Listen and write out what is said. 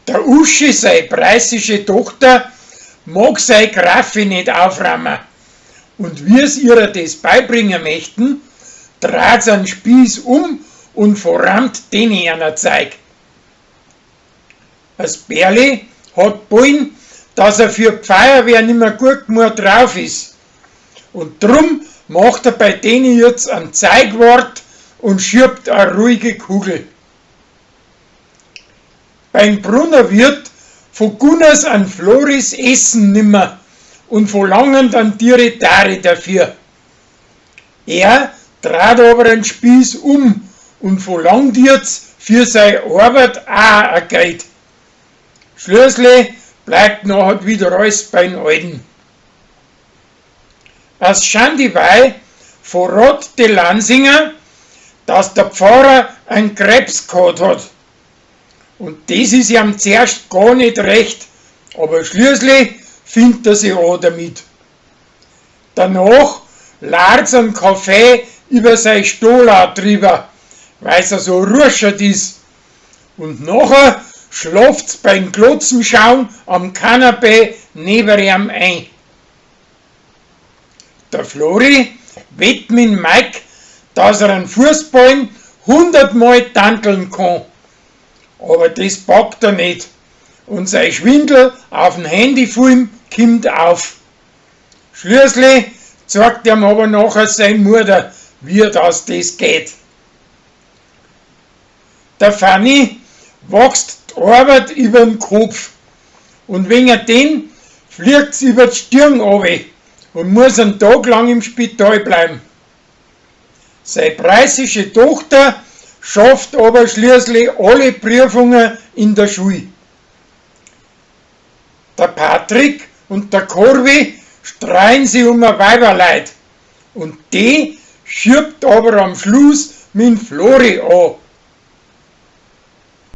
Der Uschi, sei preußische Tochter, mag sei Graffi nicht aufräumen. Und wie's ihrer des beibringen möchten, draht's einen Spieß um und verrammt den einer Zeig. Das Berli hat Bullen, dass er für die Feuerwehr nimmer gut genug drauf ist. Und drum macht er bei denen jetzt ein Zeigwort und schiebt eine ruhige Kugel. Beim Brunnerwirt vergunners an Floris Essen nimmer und verlangen dann Tiere dafür. Er draht aber einen Spieß um und verlangt jetzt für seine Arbeit auch ein Geld. Schließlich bleibt nachher wieder alles beim Alten. Als Schandewei verrät die Lansinger, dass der Pfarrer einen Krebs gehabt hat. Und das ist ihm zuerst gar nicht recht, aber schließlich findet er sich auch damit. Danach ladet einen Kaffee über sein Stola drüber, weil's er so ruschert ist. Und nachher schlaft's beim Glotzenschauen am Kanapee neben ihm ein. Der Flori wett mit Mike, dass er einen Fußball 100-mal tanteln kann. Aber das packt er nicht. Und sein Schwindel auf dem Handyfilm kommt auf. Schließlich zeigt ihm aber nachher seine Mutter, wie das geht. Der Fanny wächst die Arbeit über den Kopf und wegen den fliegt's über die Stirn runter und muss einen Tag lang im Spital bleiben. Seine preußische Tochter schafft aber schließlich alle Prüfungen in der Schule. Der Patrick und der Corby streiten sich um ein Weiberleid und die schiebt aber am Schluss mit Flori an.